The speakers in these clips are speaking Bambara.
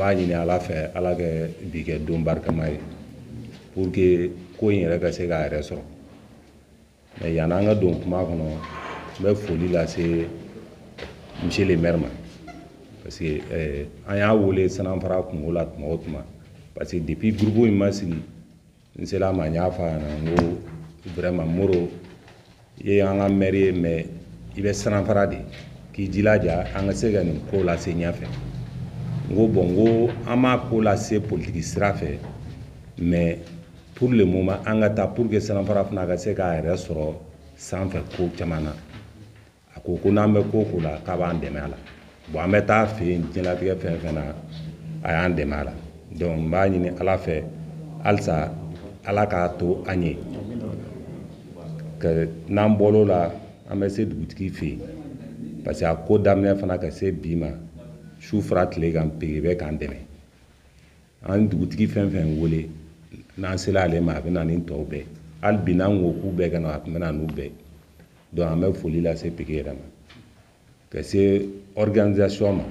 An b'a ɲini Ala fɛ, Ala kɛ bi kɛ don barikama ye pour que ko in yɛrɛ ka se k'a yɛrɛ sɔrɔ. Mais yan'an ka don kuma kɔnɔ, n bɛ foli lase monsieur le maire ma, parce que an y'a wele Sananfara kungo la tuma o tuma, parce que depuis groupe in ma sigi, n sera a ma, n y'a fɔ a ɲɛna, n ko vraiment, Moro, i ye an ka maire ye, mais i bɛ Sananfara de, k'i jilaja an ka se ka nin ko lase ɲɛfɛ. N ko bon, n ko an m'a ko lase politiki sira fɛ, mais pour le moment an ka taa pour que Sananfara fana ka se k'a yɛrɛ sɔrɔ sanfɛ ko caman na. A ko ko n'an bɛ ko ko la, k'a b'an dɛmɛ a la. Bon, an bɛ taa fɛ yen, diɲɛlatigɛ fɛn fɛn na, a y'an dɛmɛ a la. Donc n b'a ɲini Ala fɛ halisa, Ala k'a to an ye. Ka n'an bɔr'o la, an bɛ se dugutigi fɛ yen, parce que a ko daminɛ fana ka se bi ma, su fara tile kan, pege bɛ k'an dɛmɛ. An dugutigi fɛn fɛn wele, n'an sera ale ma, a bɛ na ni tɔw bɛɛ. Hali bi n'an ko k'u bɛɛ ka na, a tun bɛ na n'u bɛɛ. Donc an bɛ foli lase pege yɛrɛ ma, ka se organisation ma.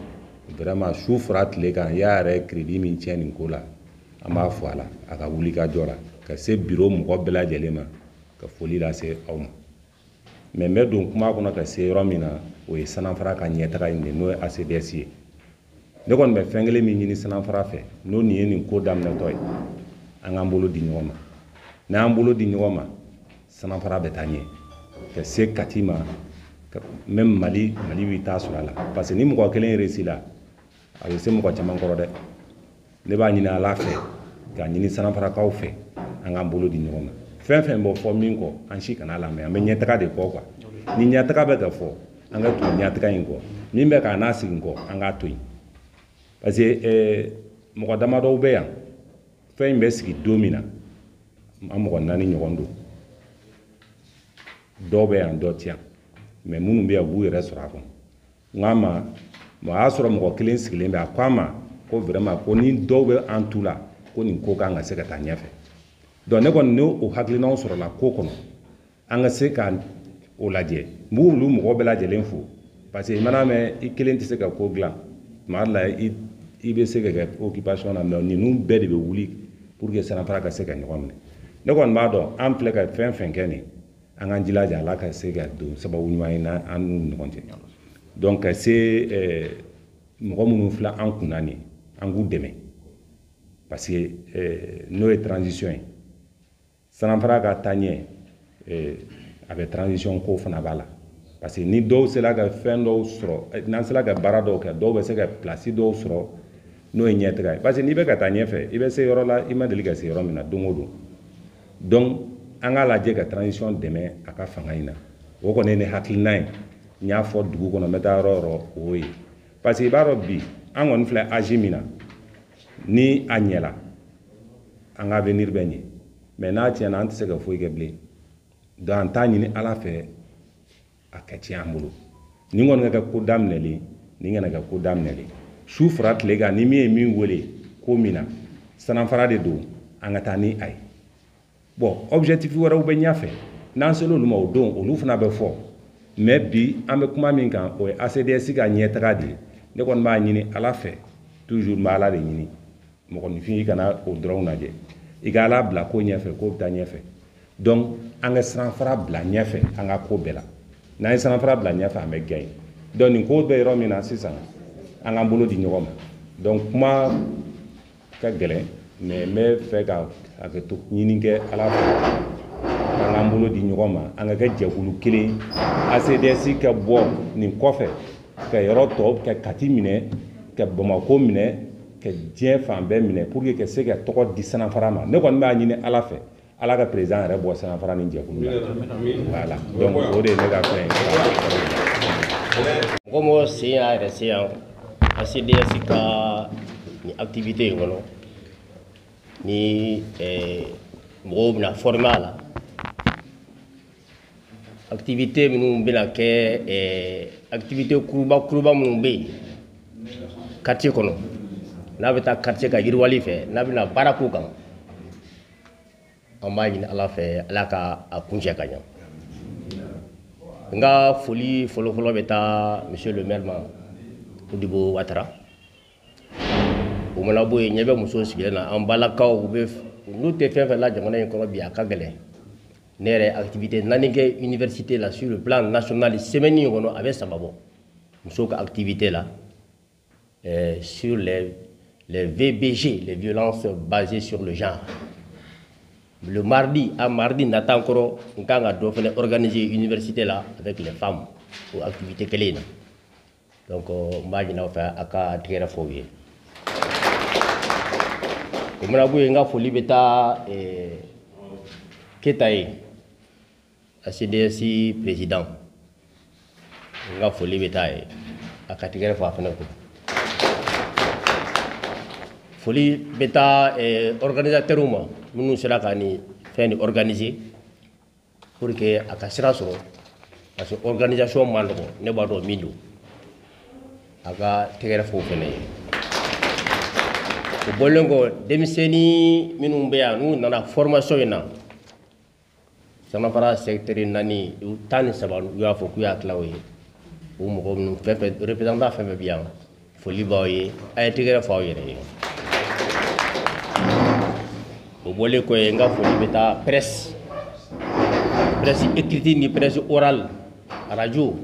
Vraiment, su fara tile kan, i y'a yɛrɛ crédit min tiɲɛ nin ko la, an b'a fɔ a la, a ka wuli ka jɔ la, ka se bureau mɔgɔ bɛɛ lajɛlen ma, ka foli lase aw ma. Mais n bɛ don kuma kɔnɔ ka se yɔrɔ min na, o ye Sananfara ka ɲɛtaga in de, n'o ye ACDS ye. Ne kɔni bɛ fɛn kelen min ɲini Sananfara fɛ, n'o nin ye nin ko daminɛtɔ ye, an k'an bolo di ɲɔgɔn ma. N'an bolo di ɲɔgɔn ma, Sananfara bɛ taa ɲɛ ka se Kati ma, même Mali, Mali bɛ taa sɔrɔ a la, parce que ni mɔgɔ kelen réussi la, a bɛ se mɔgɔ caman kɔrɔ dɛ. Ne b'a ɲini Ala fɛ, k'a ɲini Sananfarakaw fɛ, an k'an bolo di ɲɔgɔn ma. Fɛn fɛn bɔ fɔ min kɔ, an si kana lamɛn, an bɛ ɲɛtaga de kɔ quoi. Ni ɲɛtaga bɛ ka fɔ, an ka tugu ɲɛtaga in kɔ. Min bɛ k'a n'a sigi kɔ, an k'a to yen, parce que mɔgɔ damadɔw bɛ yan, fɛn in bɛ sigi don min na, an mɔgɔ 4 ɲɔgɔn don. Dɔw bɛ yan, dɔ ti yan, mais minnu bɛ yan, u b'u yɛrɛ sɔrɔ a kɔnɔ. N k'a ma, o y'a sɔrɔ mɔgɔ kelen sigilen bɛ, a ko a ma ko vraiment, ko ni dɔw bɛ an tu la, ko nin ko kan ka se ka taa ɲɛfɛ. Donc ne kɔni, n'o hakilinaw sɔrɔla ko kɔnɔ, an ka se ka o lajɛ. N b'olu mɔgɔ bɛɛ lajɛlen fo, parce que i mana mɛn, i kelen tɛ se ka ko dilan. Tuma dɔ la, i bɛ se ka kɛ occupation na, mais ninnu bɛɛ de bɛ wuli pour que Sananfara ka se ka ɲɔgɔn minɛ. Ne kɔni b'a dɔn, an filɛ ka fɛn fɛn kɛ nin, an k'an jilaja, Ala ka se ka don sababu ɲuman ye n'an n'u ni ɲɔgɔn cɛ. Donc ka se mɔgɔ minnu filɛ an kunna nin, an k'u dɛmɛ, parce que n'o ye transition ye, Sananfara ka taa ɲɛ, a bɛ transition ko fana b'a la, parce que ni dɔw sera ka fɛn dɔw sɔrɔ, n'an sera ka baara dɔw kɛ, dɔw bɛ se ka place dɔw sɔrɔ, n'o ye ɲɛtaga ye. Parce que n'i bɛ ka taa ɲɛfɛ, i bɛ se yɔrɔ la i ma deli ka se yɔrɔ min na don o don. Donc an k'a lajɛ ka transition dɛmɛ a ka fanga in na. O kɔni ye ne hakilina ye. N y'a fɔ dugu kɔnɔ, n bɛ taa yɔrɔ o yɔrɔ, o ye parce que i b'a dɔn bi, an kɔni filɛ âge min na, ni a ɲɛla, an ka avenir bɛ ɲɛ, mais n'a tiɲɛna, an tɛ se ka foyi kɛ bilen. Donc an t'a ɲini Ala fɛ a ka tiɲɛ an bolo. Nin kɔni ka kɛ ko daminɛlen, nin kana kɛ ko daminɛlen su fara tile kan. Ni min ye min wele ko min na, Sananfara de don, an ka taa ni a ye. Bon, objectif wɛrɛw bɛ ɲɛfɛ, n'an sera olu ma o don, olu fana bɛ fɔ. Mais bi, an bɛ kuma min kan, o ye ACDS ka ɲɛtaga de ye. Ne kɔni b'a ɲini Ala fɛ, toujours n bɛ Ala de ɲini. Mɔgɔninfin, i kana o dɔrɔn lajɛ, i ka Ala bila ko ɲɛfɛ, ko bɛ taa ɲɛfɛ. Donc an ka Sananfara bila ɲɛfɛ an ka ko bɛɛ la. N'an ye Sananfara bila ɲɛfɛ, an bɛ gagner. Donc nin ko bɛ yɔrɔ min na sisan, an k'an bolo di ɲɔgɔn ma. Donc kuma ka gɛlɛn, mais n bɛ fɛ ka hakɛto ɲini kɛ Ala fɛ, k'an k'an bolo di ɲɔgɔn ma, an ka kɛ jɛkulu kelen, ACDS ka bɔ nin kɔfɛ, ka yɔrɔ tɔ ka Kati minɛ, ka Bamako minɛ, ka diɲɛ fan bɛɛ minɛ, pour que ka se ka tɔgɔ di Sananfara ma. Ne kɔni b'a ɲini Ala fɛ, Ala ka président yɛrɛ bɔ Sananfara ni jɛkulu la. Voilà, donc o de ye ne ka fɛn ye. Mɔgɔ mɔgɔ sen y'a yɛrɛ se yan ACDS ka nin activité in kɔnɔ, ni mɔgɔw bɛna former a la, activité minnu bɛna kɛ, activité kuruba kuruba minnu bɛ yen quartier kɔnɔ, n'a bɛ taa quartier ka yiriwali fɛ, n'a bɛna baara k'o kan, an b'a ɲini Ala fɛ, Ala ka a kuncɛ ka ɲɛ. N ka foli fɔlɔfɔlɔ bɛ taa monsieur le maire ma, Modibo Watara. O mana bɔ yen, ɲɛ bɛ musow sigilen na, an balakaw, u bɛ n'u tɛ fɛn fɛn la jamana in kɔnɔ bi, a ka gɛlɛn. Ne yɛrɛ activité naani kɛ université la sur le plan national semaine in kɔnɔ, a bɛ 3 bɔ musow ka activité la sur les VBG, les violences basées sur le genre. Le mardi, à mardi nata kɔrɔ, n kan ka dɔ fɛnɛ organiser université la avec les femmes o activité kelen in na. Donc n b'a ɲini aw fɛ, a ka tigɛrɛ fɔ u ye. O mana bɔ yen, n ka foli bɛ taa Keta ye, ACDS président, n ka foli bɛ taa ye, a ka tigɛrɛ fɔ a fɛnɛ kun. Foli bɛ taa organisateur ma minnu sera ka nin fɛn nin organiser pour que a ka sira sɔrɔ, parce que organisation man nɔgɔn, ne b'a dɔn min don, a ka tɛgɛrɛ fɔ o fɛnɛ ye. O bɔlen kɔ, denmisɛnnin minnu bɛ yan n'u nana formation in na, Sanafara secteur 4 13, u y'a fɔ k'u y'a tila o ye, o mɔgɔ minnu fɛn fɛn représentant fɛn fɛn bɛ yan, foli b'aw ye, a ye tɛgɛrɛ fɔ aw yɛrɛ ye. O bɔlen kɔ yen, n ka foli bɛ taa presse, presse écrite ni presse orale, radio,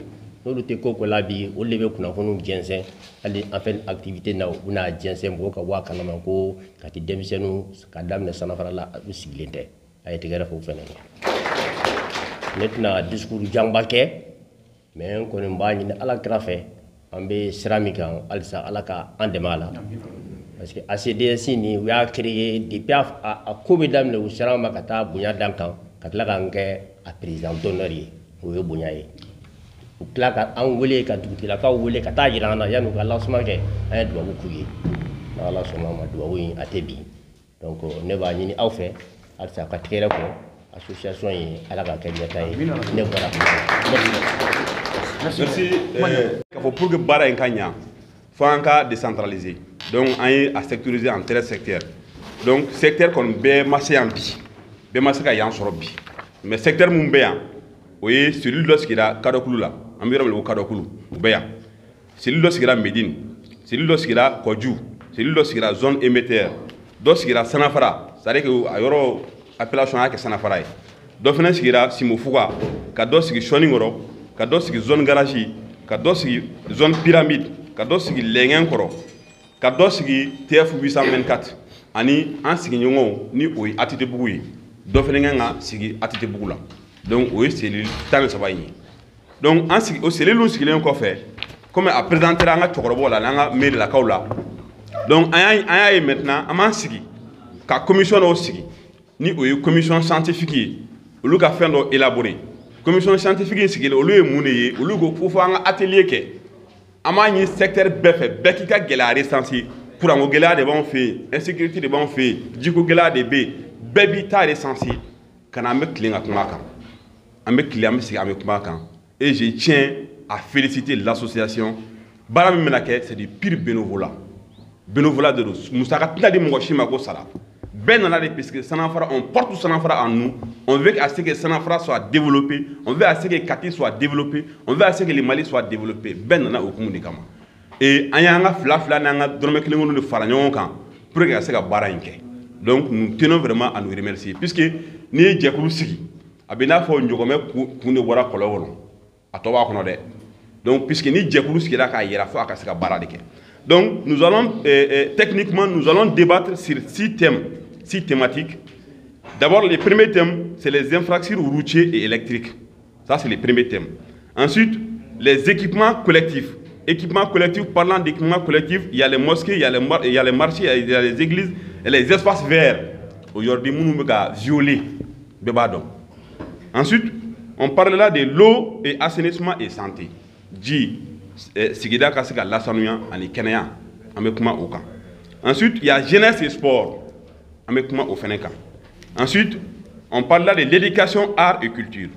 n'olu tɛ ko ko la bi, olu de bɛ kunnafoniw jɛnsɛn. Hali an fɛn activité na, u bɛna jɛnsɛn mɔgɔw ka bɔ a kalama ko Kati denmisɛnninw ka daminɛ Sanafara la, u sigilen tɛ. A ye tɛgɛrɛ fɔ o fɛnɛ ye. Ne tɛna discours janba kɛ, mais n kɔni b'a ɲini Ala kira fɛ, an bɛ sira min kan halisa, Ala ka an dɛmɛ a la, parce que ACDS ni u y'a créé depuis a ko bɛ daminɛ, u sera an ma ka taa bonya d'an kan, ka tila k'an kɛ a président d'honneur ye, o ye bonya ye. U tila ka an wele, ka dugutigilakaw wele ka taa jira an na yanni u ka lancement kɛ, an ye dubabu k'u ye. N'Ala sɔnna a ma, dubabu in a tɛ bin. Donc ne b'a ɲini aw fɛ halisa, ka tigɛrɛ kɔ association ye, Ala ka kɛ ɲɛta ye. Ne bɔra. Merci. K'a fɔ pour que baara in ka ɲa, fo an ka décentraliser. Donc an ye a sectoriser en 13 secteurs. Donc secteur kɔni bɛɛ ma se yan bi, bɛɛ ma se ka yan sɔrɔ bi, mais secteur mun bɛ yan, o ye cellule dɔ sigira Kadɔkulu la, an bɛ yɔrɔ min na ko Kadɔkulu, o bɛ yan. Cellule dɔ sigira Médine, cellule dɔ sigira Kɔju, cellule dɔ sigira zone émetteur, dɔ sigira Sanafara, c'est à dire que a yɔrɔ appellation y'a kɛ Sanafara ye. Dɔ fana sigira Simofuga, ka dɔ sigi Sɔnikɔrɔ, ka dɔ sigi zone garage, ka dɔ sigi zone pyramide, ka dɔ sigi Lɛngɛn kɔrɔ, ka dɔ sigi TF 824, ani an sigiɲɔgɔnw ni o ye ATT-bugu ye, dɔ fana kan ka sigi ATT-bugu la. Donc o ye cellule 13 in ye. Donc an sigi o cellule sigilen kɔfɛ, komi a présenté an ka cɛkɔrɔbaw la n'an ka mairie-lakaw la, donc an y'a ye maintenant an b'an sigi ka commission dɔw sigi, ni o ye commission scientifique ye, olu ka fɛn dɔ élaborer. Commission scientifique in sigilen, olu ye mun de ye? Olu ko fo an ka atelier kɛ, an b'a ɲini secteur bɛɛ fɛ, bɛɛ k'i ka gɛlɛya recenser. Courant ko gɛlɛya de b'anw fɛ yen, insécurité de b'anw fɛ yen, jiko gɛlɛya de bɛ yen, bɛɛ b'i ta recenser ka na, an bɛ tilen ka kuma a kan, an bɛ tilen, an bɛ sigi, an bɛ kuma a kan. Et je tiens à féliciter l'association. Baara min bɛna kɛ, c'est du pur bénévolat, bénévolat de don, musaka tɛna di mɔgɔ si ma ko sara. Bɛɛ nana de puisque Sanafara, on porte Sanafara en nous. On veut à ce que Sanafara soit développé, on veut à ce que Kati soit développé, on veut à ce que le Mali soit développé. Bɛɛ nana o hukumu de kama. Et an y'an ka fila fila n'an ka dɔrɔmɛ kelen kelen de fara ɲɔgɔn kan pour que ka se ka baara in kɛ. Donc nous tenons vraiment à nous remercier, puisque n'i ye jɛkulu sigi, a bɛ n'a fɔ ɲɔgɔmɛ kun de bɔra kɔlɔn kɔnɔ, a tɔ b'a kɔnɔ dɛ. Donc puisque ni jɛkulu sigira k'a yira, fo a ka se ka baara de kɛ. Donc nous allons techniquement, nous allons débattre sur 6 thèmes, 6 thématiques. D'abord, le premier thème, c'est les infrastructures routières et électriques. Ça, c'est le premier thème. Ensuite, les équipements collectifs. Équipements collectifs, parlant d'équipements collectifs, il y a les mosquées, il y a les marchés, il y a les églises et les espaces verts. Aujourd'hui, nous nous avons violé. Ensuite, on parlera de l'eau et assainissement et santé. Ji, sigida ka se ka lasanuya ani kɛnɛya, an bɛ kuma o kan. Ensuite, il y a jeunesse et sport, an bɛ kuma o fɛnɛ kan. Ensuite, on parlera de l'éducation, art et culture.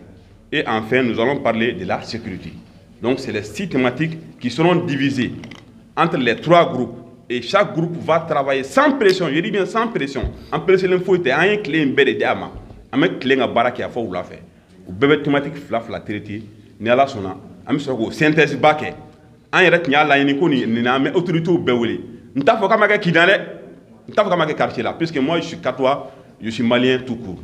Et enfin, nous allons parler de la sécurité. Donc, c'est les 6 thématiques qui seront divisées entre les 3 groupes. Et chaque groupe va travailler sans pression. Je dis bien sans pression. En pression, il faut être un clé, un bel diamant. An bɛ tilen ka baara kɛ a fɔ wula fɛ. U bɛɛ bɛ thématique fila fila traité. Ni Ala sɔnna, an bɛ sɔrɔ k'o synthèse ba kɛ. An yɛrɛ tun y'a laɲini ko nin an bɛ autorités bɛɛ wele. N t'a fɔ k'a ma kɛ Kidal dɛ, n t'a fɔ k'a ma kɛ quartier la, puisque moi je suis Katois, je suis malien tout court.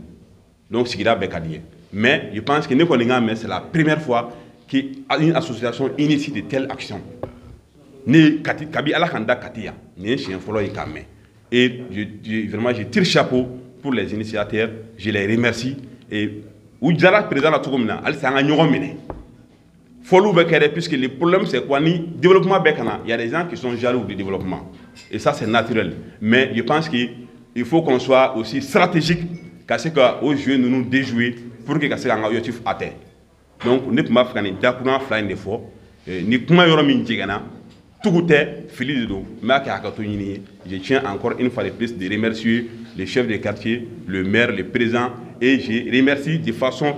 Donc sigida bɛɛ ka di ye. Mais je pense que ne kɔni k'a mɛn, c'est la première fois qu'une association initie de telles actions. Ne Kati, kabi Ala k'an da Kati yan, nin ye siɲɛ fɔlɔ ye k'a mɛn. Et vraiment je tire chapeau pour les initiateurs, je les remercie. Et u diyara président la cogo min na, halisa an ka ɲɔgɔn minɛ. Fɔliw bɛ kɛ dɛ, puisque le problème c'est quoi, ni développement bɛɛ ka na, il y a des gens qui sont jaloux du développement. Et ça c'est naturel. Mais je pense qu'il faut qu'on soit aussi stratégique ka se ka o jeu ninnu déjouer pour que ka se k'an ka objectif atteindre. Donc ne tun b'a fɛ ka nin dakurunya fila in de fɔ. Ni kuma yɔrɔ min jɛngɛnna, tugu tɛ, fili de don, n b'a kɛ hakɛto ɲini ye. Je tiens encore une fois de plus de remercier le chef de quartier, le maire, le président, et je remercie de façon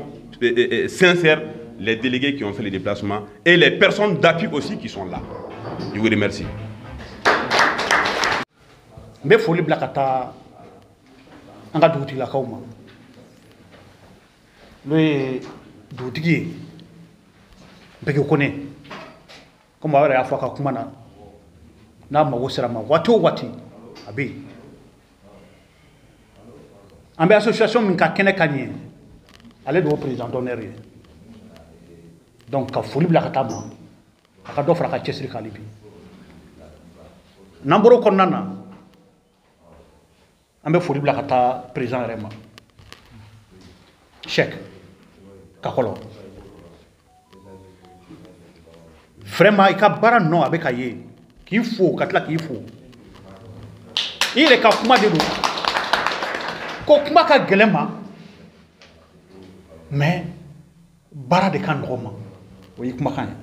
sincère les délégués qui ont fait le déplacement et les personnes d'appui aussi qui sont là. Je vous remercie. N bɛ foli bila ka taa an ka dugutigilakaw ma, n'o ye dugutigi ye Bɛge Kone, komi aw yɛrɛ y'a fɔ a ka kuma na, n'a mago sera ma waati o waati a bɛ yen. An bɛ association min ka kɛnɛ ka ɲɛ, ale de y'o président d'honneur ye. Donc ka foli bila ka taa ma, a ka dɔ fara a ka cɛsiri kan hali bi. N'an bɔra o kɔnɔna na, an bɛ foli bila ka taa président yɛrɛ ma, Cheikh Kakɔlɔ. Vraiment i ka baara nɔ a bɛ ka ye, k'i fo ka tila k'i fo. I yɛrɛ ka kuma de don ko kuma ka gɛlɛn ma, mais baara de ka nɔgɔn ma, o y'i kumakan ye.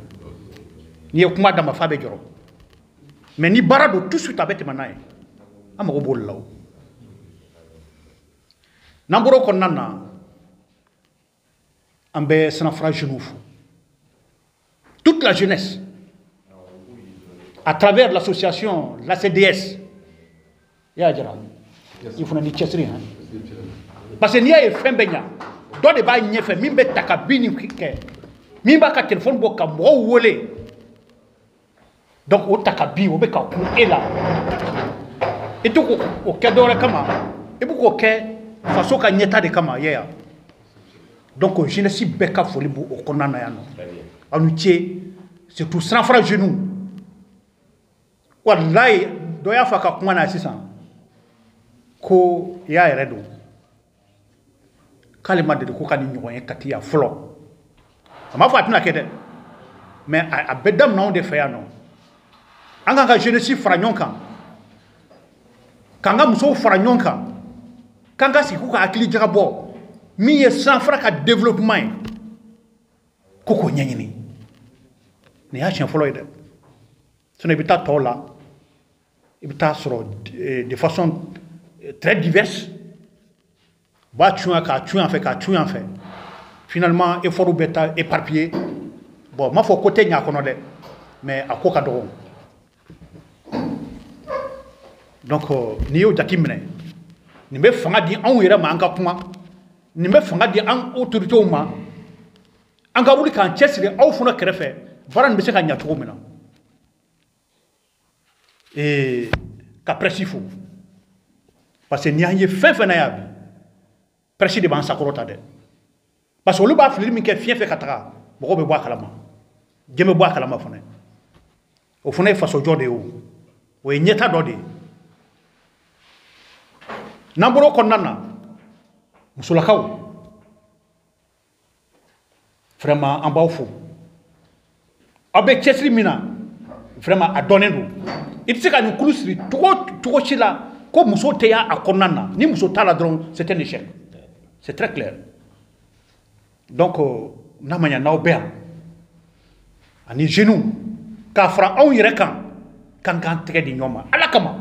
N'i ye kuma d'a ma f'a bɛ jɔrɔ, mais ni baara don tout de suite a bɛ tɛmɛ n'a ye. An mago b'o de la o. N'an bɔra o kɔnɔna na, an bɛ Sanafara jeunes fo, toute la jeunesse à travers l'association l'ACDS. I y'a jira i fana ni cɛsiri han, parce que n'i y'a ye fɛn bɛ ɲa, dɔ de b'a ɲɛfɛ min bɛ ta ka bin nin kɛ, min b'a ka téléphone bɔ ka mɔgɔw wele. Donc o ta ka bin o bɛ ka kun e la, i tɛ k'o kɛ dɔwɛrɛ kama, i bɛ k'o kɛ faso ka ɲɛta de kama ye yan. Donc jeunesse bɛɛ ka foli b'o o kɔnɔna na yan nɔ. Aw ni ce, surtout Sanafara jeunes. Walayi dɔ y'a fɔ a ka kuma na sisan ko i y'a yɛrɛ don k'ale ma deli ko ka nin ɲɔgɔn ye Kati yan fɔlɔ. A m'a fɔ a tɛna kɛ dɛ, mais a bɛɛ daminɛ anw de fɛ yan nɔ. An k'an ka jeunesse fara ɲɔgɔn kan, k'an ka musow fara ɲɔgɔn kan, k'an ka sigi k'u ka hakili jagabɔ min ye Sanafara ka développement ye, ko k'o ɲɛɲini. Nin y'a siɲɛ fɔlɔ ye dɛ. Sinon i bɛ taa tɔw la, i bɛ taa sɔrɔ de façon très diverse, u b'a cun yan k'a cun yan fɛ k'a cun yan fɛ, finalement effort bɛ taa éparpillé. Bon, n m'a fɔ ko tɛ ɲɛ a kɔnɔ dɛ, mais a ko ka dɔgɔ. Donc n'i y'o jateminɛ, nin bɛ fanga di anw yɛrɛ ma an ka kuma, nin bɛ fanga di an autorités ma an ka wuli k'an cɛsiri aw fana kɛrɛfɛ, baara nin bɛ se ka ɲɛ cogo min na. Ee ka presse fo, parce que n'i y'an ye fɛn fɛn na yan bi, presse de b'an sakɔrɔ ta dɛ, parce que olu b'a filili min kɛ fiɲɛ fɛ ka taga, mɔgɔw bɛ bɔ a kalama, diɲɛ bɛ bɔ a kalama fana. O fana ye fasojɔ de ye, o ye ɲɛta dɔ de ye. N'an bɔra o kɔnɔna na, musolakaw vraiment an b'aw fo, aw bɛ cɛsiri min na vraiment a dɔnnen don. I tɛ se ka nin kulu siri cogo si la ko muso tɛ y'a a kɔnɔna na. Ni muso t'a la dɔrɔn, c'est un échec, c'est très clair. Donc n'a ma ɲɛ n'aw bɛ yan ani jeunes k'a fara anw yɛrɛ kan, k'an k'an tɛgɛ di ɲɔgɔn ma Ala kama,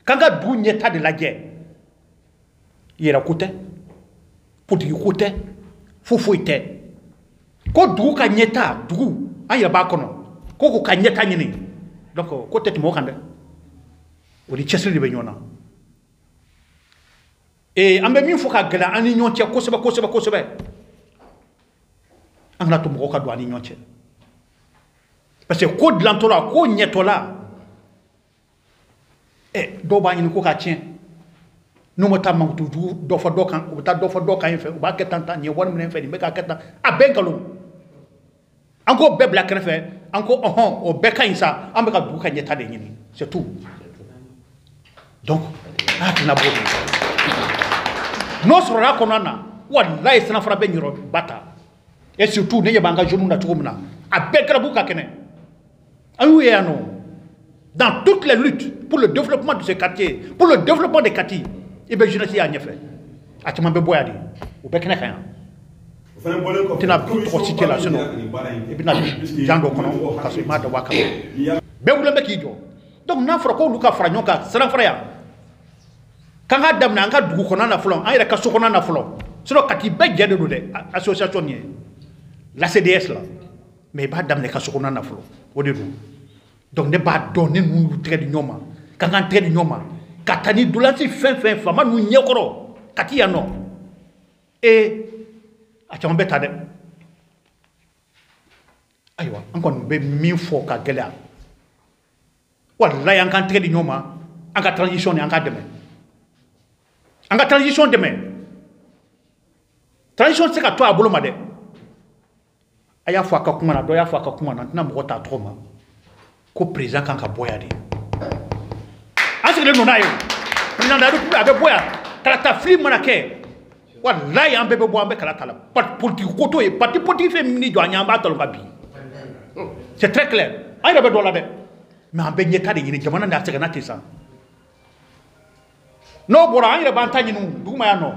k'an ka dugu ɲɛta de lajɛ. Yɛrɛ ko tɛ, politiki ko tɛ, foyi foyi tɛ, ko dugu ka ɲɛta, dugu an yɛrɛ b'a kɔnɔ, ko k'o ka ɲɛta ɲini. Donc ko tɛ tɛmɛ o kan dɛ, o ni cɛsiri de bɛ ɲɔgɔn na. Ee an bɛ min fɔ ka gɛlɛya an ni ɲɔgɔn cɛ kosɛbɛ kosɛbɛ kosɛbɛ, an kana to mɔgɔw ka don an ni ɲɔgɔn cɛ, parce que ko dilantɔ la, ko ɲɛtɔ la, Ɛ dɔw b'a ɲini ko k'a tiɲɛ, n'u ma taa mankutu jugu dɔ fɔ dɔ kan, u bɛ taa dɔ fɔ dɔ kan yen fɛ, u b'a kɛ tan tan, nin ye wari minɛ n fɛ, nin bɛ k'a kɛ tan, a bɛɛ nkalon. An k'o bɛɛ bila kɛrɛfɛ, an ko ɔhɔn o bɛɛ ka ɲi sa, an bɛ ka dugu ka ɲɛta de ɲini, c'est tout. Donc an hakilina b'o de n'o sɔrɔla kɔnɔna na, walayi Sanafara bɛ ɲɔrɔba ta. Et surtout ne ɲɛ b'an ka jeunes na cogo min na, a bɛɛ garabu ka kɛnɛ, an y'u ye yan nɔ. Dans toutes les luttes pour le développement de ce quartier, pour le développement des quartiers, i bɛ jeunesse y'a ɲɛfɛ, a caman bɛ bɔ yan de, u bɛɛ kɛnɛ kan yan. Tɛna tɔgɔ citer la, sinon i bɛna jan dɔ kɔnɔ ka sɔrɔ i m'a dabɔ a kama. Bɛɛ wulilen bɛ k'i jɔ. Donc n'a fɔra k'olu ka fara ɲɔgɔn kan Sanafara yan, k'an k'a daminɛ an ka dugu kɔnɔna na fɔlɔ, an yɛrɛ ka so kɔnɔna na fɔlɔ, sinon Kati bɛɛ jɛ de don dɛ, association nin ye l'ACDS la, mais i b'a daminɛ i ka so kɔnɔna na fɔlɔ, o de don. Donc ne b'a dɔn ne ninnu y'u tɛgɛ di ɲɔgɔn ma, k'an k'an tɛgɛ di ɲɔgɔn ma, ka taa ni doléance fɛn fɛn faama ninnu ɲɛkɔrɔ Kati yan nɔ, ee a caman bɛ ta dɛ. Ayiwa an kɔni bɛ min fɔ ka gɛlɛya, walayi an k'an tɛgɛ di ɲɔgɔn ma, an ka transition nin an k'a dɛmɛ, an ka transition dɛmɛ. Transition tɛ se ka to a bolo ma dɛ. A y'a fɔ a ka kuma na, dɔ y'a fɔ a ka kuma na, n tɛna mɔgɔ t'a tɔgɔ ma, ko président kan ka bɔ yan de. An sigilen don n'a ye, président de la République a bɛ bɔ yan, kalata fili mana kɛ, walayi an bɛɛ bɛ bɔ, an bɛ kala ta la. Parti politique ko t'o ye, parti politique fɛn min jɔ an ɲɛ, an b'a talon ka bin, c'est très clair. An yɛrɛ bɛ dɔ la dɛ, mais an bɛ ɲɛta de ɲini, jamana nin a sɛgɛnna ten sa. N'o bɔra, an yɛrɛ b'an ta ɲini duguma yan nɔ,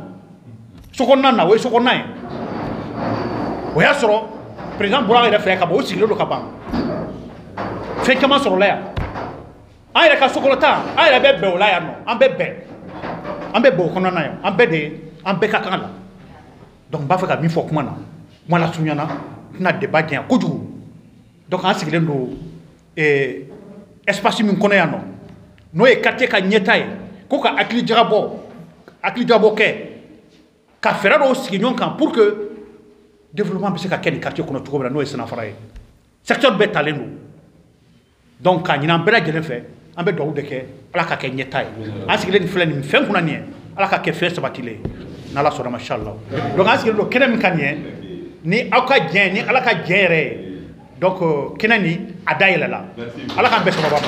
sokɔnɔna na, o ye sokɔnɔna ye. O y'a sɔrɔ président bɔra an yɛrɛ fɛ ka ban, o sigilen don ka ban, fɛn caman sɔrɔla yan. An yɛrɛ ka sokɔnɔta, an yɛrɛ bɛ bɛn o la yan nɔ, an bɛ bɛn, an bɛ bɛn o kɔnɔna yan, an bɛɛ de, an bɛɛ ka kan la. Donc n b'a fɛ ka min fɔ kuma na, kuma lasurunya na, n tɛna débat janya kojugu. Donc an sigilen don espace min kɔnɔ yan nɔ, n'o ye quartier ka ɲɛta ye, ko ka hakili jagabɔ kɛ, ka fɛɛrɛ dɔw sigi ɲɔgɔn kan pour que développement bɛ se ka kɛ nin quartier kɔnɔ cogo min na, n'o ye Sanafara ye. Secteur bɛɛ talen don. Donc k'a ɲini an bɛɛ lajɛlen fɛ, an bɛ dugawu de kɛ, Ala ka kɛ ɲɛta ye. An sigilen nin filɛ nin fɛn kunna nin ye, Ala ka kɛ fɛn sabatilen ye, n'Ala sɔnna ma, inchallah. Donc an sigilen don kɛnɛ min kan nin ye, ni aw ka jɛn, ni Ala ka jɛn yɛrɛ ye, donc kɛnɛ nin a dayɛlɛla, Ala k'an bɛɛ sababa ma.